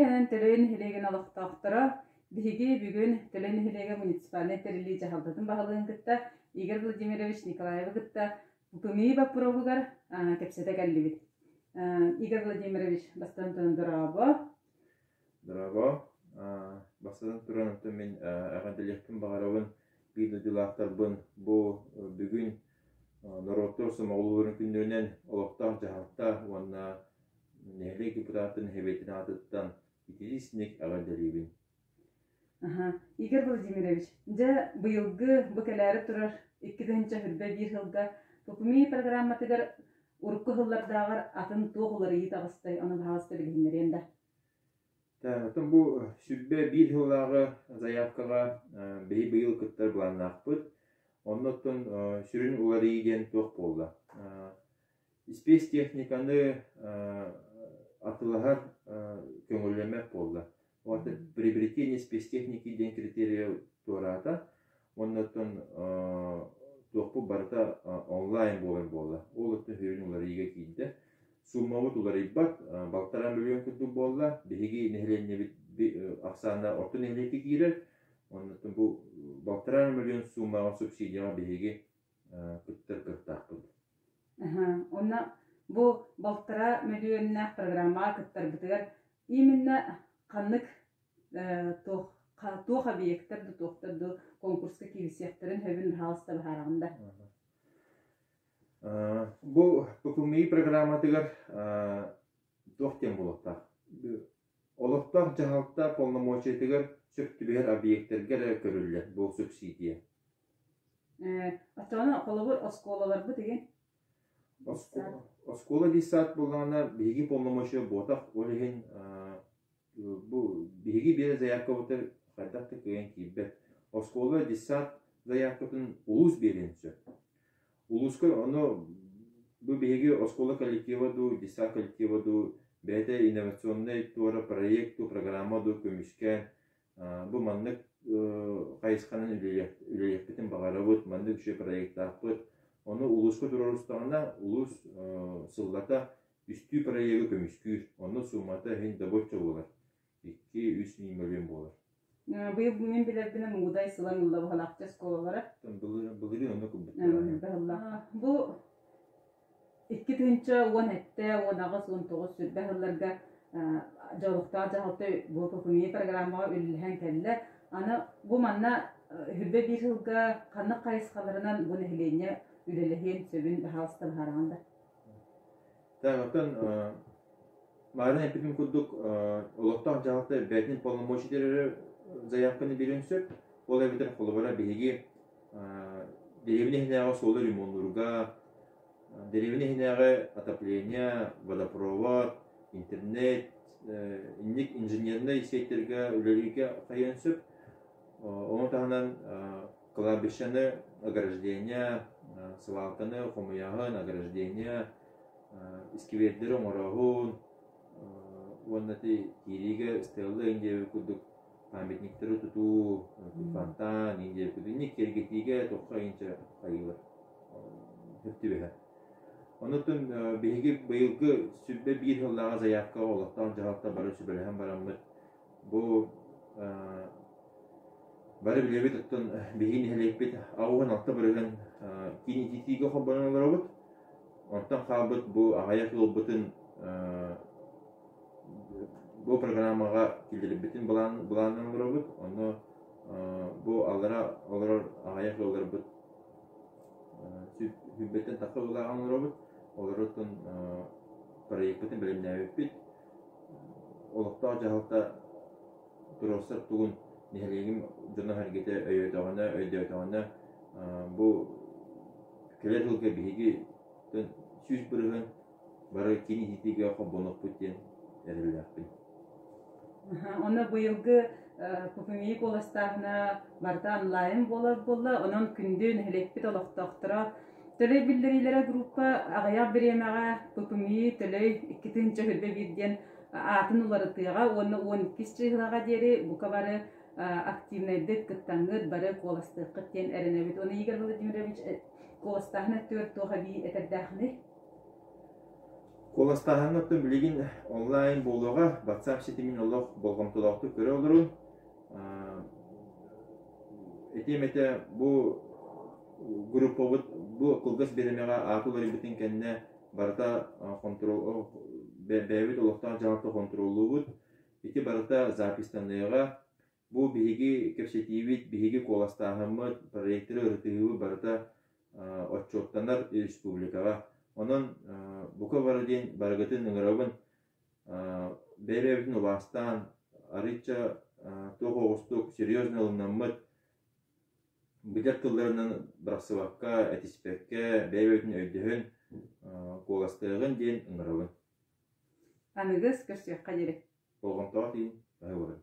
киэһэнэн Төлөй нэһилиэгин олохтоохторо биһиги бүгүн Төлөй нэһилиэгэ муниципальнай тэриллии дьаһалтатын баһылыгын кытта Игорь Владимирович Николаевы кытта ППМИ боппуруоһугар кэпсэтэ кэллибит. Игорь Владимирович, бастатан туран дорообо. Дорообо. Бастатан туран оттон мин эҕэрдэлиэхпин баҕарабын биир дойдулаахтарбын бу бүгүн норуоттар сомоҕолоһууларын күннэринэн олохтоох дьаһалта уонна нэһилиэк депутатын Сэбиэтин аатыттан итии-истиҥник эҕэрдэлиибин. Аха. Игорь Владимирович, дьэ быйылгы бу кэлээри турар 2021 сылга ППМИ программатыгар урукку сыллардааҕар атын туох уларыйыы таҕыстай, ону баһаалыста билиһиннэриэн да. Оттон бу 101 сыллааҕы заявкаҕа биһи быйыл кыттар былааннаахпыт. Онно оттон сүрүн уларыйыы диэн туох буолла? Испиэс техниканы атыылаһар көҥүллэммэт буолла. Вот приобретение спецтехники диэн критерийэ туораата. Уонна оттон туохпут барыта онлайн буолар буолла. Ол өттүн сүрүн уларыйыыга киирдэ. Сууммабыт уларыйбат, балтараа миллион курдук буолла. Биһиги нэһилиэнньэбит ахсаана орто нэһилиэккэ киирэр. Оннуттан бу балтараа миллион суумаҕа субсидияҕа биһиги кыттар кыахтаахпыт. Онно бу балтараа мөлүйүөннээх программаҕа кыттарбытыгар именно ханнык туох туох объектар да туохтар да конкурска киирсиэхтэрин сөбүн баһаалыста быһаараҕын да. Бу ППМИ программатыгар туох диэн буолуохтаах? Олохтоох дьаһалта полномочиятыгар сөп түбэһэр объектарга эрэ көрүллэр бу субсидия. Оччоҕуна холобур оскуолаларбыт игин Оскуола детсад буоллаҕына биһиги полномочия буотах, ол иһин бу биһиги биэрэр заявкабытыгар хайдах да кыайан киирбэт. Оскуола детсад заявкатын улуус биэриэн сөп. Улууска ону бу биһиги оскуола коллектива дуу, детсад коллектива дуу бэйэтэ инновационнай туора проект дуу, программа дуу көмүскээн бу маннык хайысханан үлэлиэхпитин баҕарабыт, маннык үчүгэй проектаахпыт. Ону улууска туруорустаҕына, улуус сыллата үстүү проегы көмүскүүр. Онно суумата иһин добоччо буолар. 2-3 миллион буолар. Быйыл мин билэрбинэн Мугудай сылан ылла быһалаахча оскуолалара. Былырыын онно курдук. Бу 2017, 18, 19 сүрбэ сылларга дьолуктаах дьаһалта бу ППМИ программаҕа үлэлэһэн кэллэ. Аны бу манна сүрбэ биир сылга ханнык хайысхаларынан бу нэһилиэнньэ үлэлэһиэн сөбүн баһаалыста быһаараҕын да? Так, оттон Маарыын эппитим курдук, олохтоох дьаһалта бэйэтин полномочий эрэ заявканы биэриэн сөп. Ол эбэтэр холобура биһиги дэриэбинэ иһинээҕи суолу ремоннуурга, дэриэбинэ иһинээҕи отопление, водопровод, интернет, инник инженернэй сетьтэргэ үлэлииргэ хайыан сөп. Ону таһынан кладбищены ограждение, свалканы хомуйааһын, ограждение, искибиэрдэри оҥорооһун уонна ити киириигэ стелла диэбит курдук памятниктары тутуу, фонтан диэбит курдук инник киэргэтиигэ туохха инчэ хайыылар сөп түбэһэр. Онуттан биһиги быйылгы 101 сыллааҕы заявкаҕа олохтоох дьаһалта бары сүбэлэһэн бараммыт бу Бары билэбит, оттон биһиги нэһилиэкпит 86% киин ититиигэ холбонон олоробут. Онтон хаалбыт бу аҕыйах ыалбытын бу программаҕа киллэрбитин былаан былаанынан олоробут. Онно бу аллара олорор аҕыйах ыалларбыт сүүрбэттэн тахса ыаллааҕын олоробут. Олорортон проекпытын бэлэмнээбиппит. Олохтоох дьаһалта туруорсар тугун нэһилиэгим дьоно-сэргэтэ өйөөтөҕүнэ, өйдөөтөҕүнэ бу кэлэр сылга биһиги 100% бары киин ититиигэ холбонуохпут диэн эрэллээхпин. Онно быйылгы ППМИ куоластааһына барыта онлайн буолар буолла. Онон күндү нэһилиэкпит олохтоохторо Төлөй биллэриилэрэ группа аҕыйах бириэмэҕэ ППМИ Төлөй 2021 диэн аатын уларытыаҕа уонна 12 чыыһылаҕа диэри бука бары активнайдык кыттаҥҥыт, бары куоластыаххыт диэн эрэнэбит. Уонна Игорь Владимирович куоластааһын өттүгэр туох эбии этэрдээхиний? Куоластааһыҥҥа оттон билигин онлайн буолуоҕа, WhatsApp ситимин олох болҕомтолоохтук көрө олорун. Этиэм этэ, бу группабыт бу кылгас бириэмэҕэ аата уларыйбытын кэннэ барыта хонтуруол бэйэбит олохтоох дьаһалта хонтуруоллуубут. Ити барыта запистаныаҕа. Бу биһиги кэпсэтиибит, биһиги куоластааһыммыт, проекторы ырытыһыыбыт барыта отчуоттанар республикаҕа. Онон бука бары диэн барыгытын ыҥырабын бэйэ-бэйэбитин убаастаан, арыычча туох оҕустук серьезно ылынаммыт, быдьар тылларынан бырахсыбакка, этиспэккэ, бэйэ-бэйэбитин өйдөһөн куоластыаҕын диэн ыҥырабын. Аныгыс көрсүөххэ диэри. Болҕомтоҕо тиийин, баһы буоларын.